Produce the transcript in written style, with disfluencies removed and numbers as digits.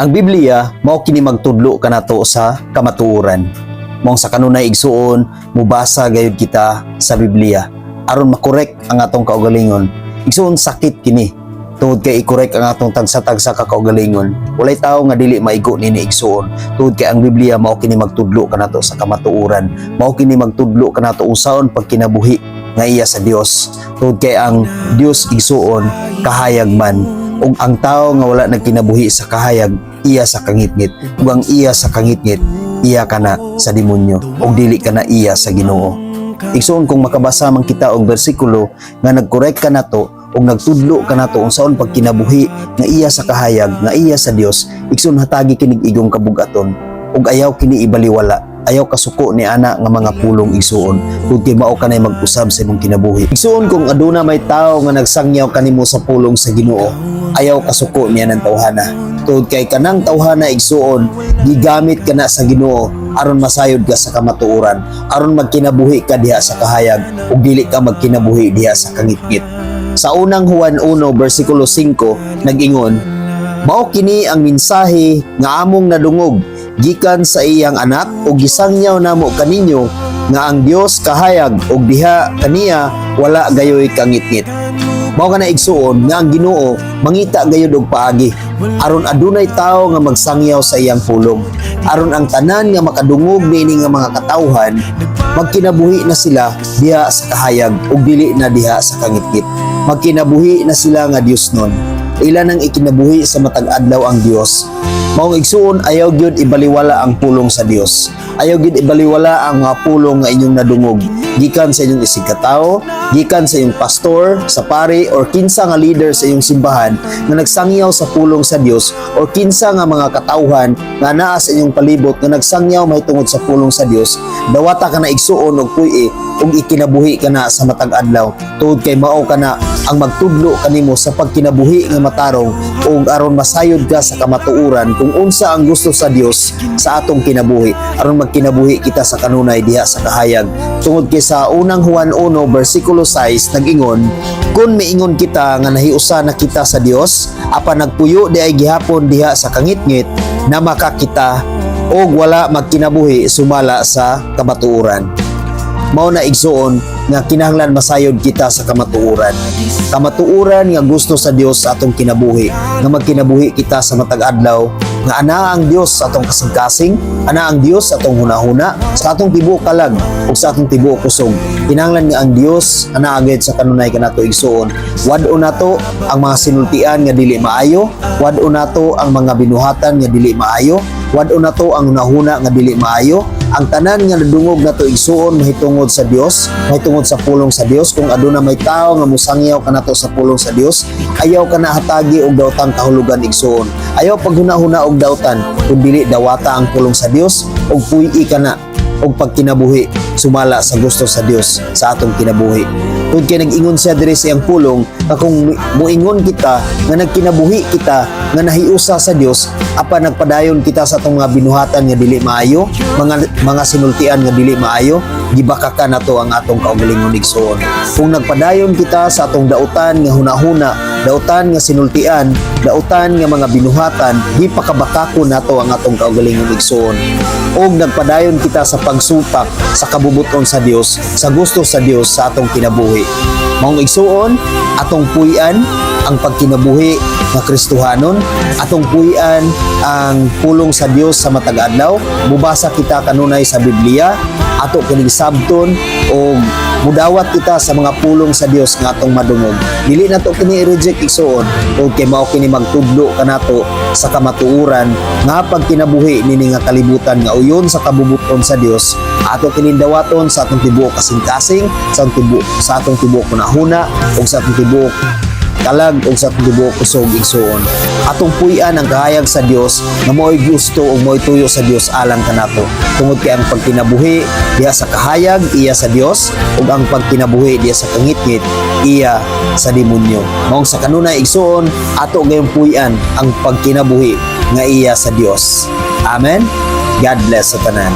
Ang Biblia mao kini magtudlo kanato sa kamatuoran. Maong sa kanunay, igsuon, mubasa gayud kita sa Biblia aron makorek ang atong kaugalingon. Igsuon, sakit kini tungod kay i-correct ang atong tagsa-tagsa ka kaugalingon. Walay tawo nga dili maigo nini, igsuon. Tungod kay ang Biblia mao kini magtudlo kanato sa kamatuoran. Mao kini magtudlo kanato unsaon pagkinabuhi nga iya sa Dios. Tungod kay ang Dios, igsuon, kahayag man, ug ang tao nga wala nagkinabuhi sa kahayag, iya sa kangitngit, ug ang iya sa kangitngit, iya kana sa demonyo ug dili kana iya sa Ginoo. Igsuon, kung makabasa man kita og bersikulo nga nagkorek kanato ug nagtudlo kanato unsaon pagkinabuhi nga iya sa kahayag, nga iya sa Dios, igsuon, hatagi kinig igong kabugaton ug ayaw kini ibaliwala. Ayaw kasuko ni ana nga mga pulong, igsuon, kung kay mao kanay mag-usab sa imong kinabuhi. Igsuon, kung aduna may tawo nga nagsangyaw kanimo sa pulong sa Ginoo, ayaw kasuko niya ng tawhana tungod kay kanang tawhana, igsuon, gigamit kana sa Ginoo aron masayod ka sa kamatuoran, aron magkinabuhi ka diha sa kahayag ug dili ka magkinabuhi diha sa kangitngit. Sa Unang Juan 1 bersikulo 5, nag-ingon, "Mao kini ang mensahe nga among nadungog gikan sa iyang Anak ug gisangyaw namo kaninyo, nga ang Dios kahayag ug diha kaniya wala gayoy kangitngit." Mao kana, igsuon, nga ang Ginoo mangita gayud og paagi aron adunay tawo nga magsangyaw sa iyang pulong, aron ang tanan nga makadungog niini nga mga katawhan magkinabuhi na sila diha sa kahayag ug dili na diha sa kangitngit. Magkinabuhi na sila nga Dios nun. Ila nang ikinabuhi sa matag adlaw ang Dios. Maong igsuon, ayaw gyud ibaliwala ang pulong sa Dios. Ayaw gyud ibaliwala ang mga pulong nga inyong nadungog gikan sa inyong isigkatao, gikan sa inyong pastor, sa pari or kinsa nga leader sa inyong simbahan nga nagsangyaw sa pulong sa Dios, or kinsa nga mga katawhan nga naa sa inyong palibot nga nagsangyaw mahitungod sa pulong sa Dios. Dawata kana, igsuon, og puy-i ug ikinabuhi kana sa matag adlaw tungod kay mao kana ang magtudlo kanimo sa pagkinabuhi nga matarong ug aron masayod ka sa kamatuoran kung unsa ang gusto sa Dios sa atong kinabuhi, aron magkinabuhi kita sa kanunay diha sa kahayag. Tungod kay sa Unang Juan 1 bersikulo 6, nag-ingon, "Kung miingon kita nga nahiusa na kita sa Dios apan nagpuyo diay gihapon diha sa kangitngit, namaka kita og wala magkinabuhi sumala sa kamatuoran." Mao na, igsuon, nga kinahanglan masayod kita sa kamatuoran. Kamatuoran nga gusto sa Dios sa atong kinabuhi, nga magkinabuhi kita sa matag adlaw nga anaa ang Dios sa atong kasing-kasing, anaa ang Dios sa atong hunahuna, sa atong tibuok kalag ug sa atong tibuok kusog. Kinahanglan nga ang Dios anaa gayud sa kanunay kanato, igsuon. Wad-on nato ang mga sinultian nga dili maayo, wad-on nato ang mga binuhatan nga dili maayo, wad-on nato ang hunahuna nga dili maayo, ang tanan nga nadungog nato, igsuon, mahitungod sa Dios, mahitungod sa pulong sa Dios. Kung aduna may tao nga musangyaw kanato sa pulong sa Dios, ayaw kana hatagi og daotang kahulugan, igsuon. Ayaw paghuna-huna og dautan, kun dili dawata ang pulong sa Dios ug puy-i kana og pagkinabuhi sumala sa gusto sa Dios sa atong kinabuhi. Tungod kay nag-ingon siya diri sa iyang pulong nga kung muingon kita nga nagkinabuhi kita nga nahiusa sa Dios apan nagpadayon kita sa atong mga binuhatan nga dili maayo, mga sinultian nga dili maayo, gibakaka nato ang atong kaugalingon, igsuon. Kung nagpadayon kita sa atong dautan nga hunahuna, dautan nga sinultian, dautan nga mga binuhatan, gipakabakako nato ang atong kaugalingon, igsuon. Og nagpadayon kita sa pagsupak sa kabubuton sa Dios, sa gusto sa Dios sa atong kinabuhi. Maong igsuon, atong puy-an ang pagkinabuhi nga Kristohanon, atong puy-an ang pulong sa Dios sa matag adlaw, mubasa kita kanunay sa Biblia, ato kining sabton og mudawat kita sa mga pulong sa Dios nga atong madungog. Dili nato kini i-reject, igsuon, ug kay mao kini magtudlo kanato sa kamatuoran nga pagkinabuhi nini nga kalibutan nga uyon sa kabubuton sa Dios. Ato kining dawaton sa atong tibuok kasing-kasing, sa atong tibuok hunahuna ug sa atong tibuok kalag ug sa atong tibuok kusog, igsuon. Atong puy-an ang kahayag sa Dios nga mao'y gusto ug mao'y tuyo sa Dios alang kanato. Tungod kay ang pagkinabuhi diha sa kahayag, iya sa Dios, ug ang pagkinabuhi diha sa kangitngit, iya sa demonyo. Maong sa kanunay, igsuon, ato gayong puy-an ang pagkinabuhi nga iya sa Dios. Amen. God bless sa tanan.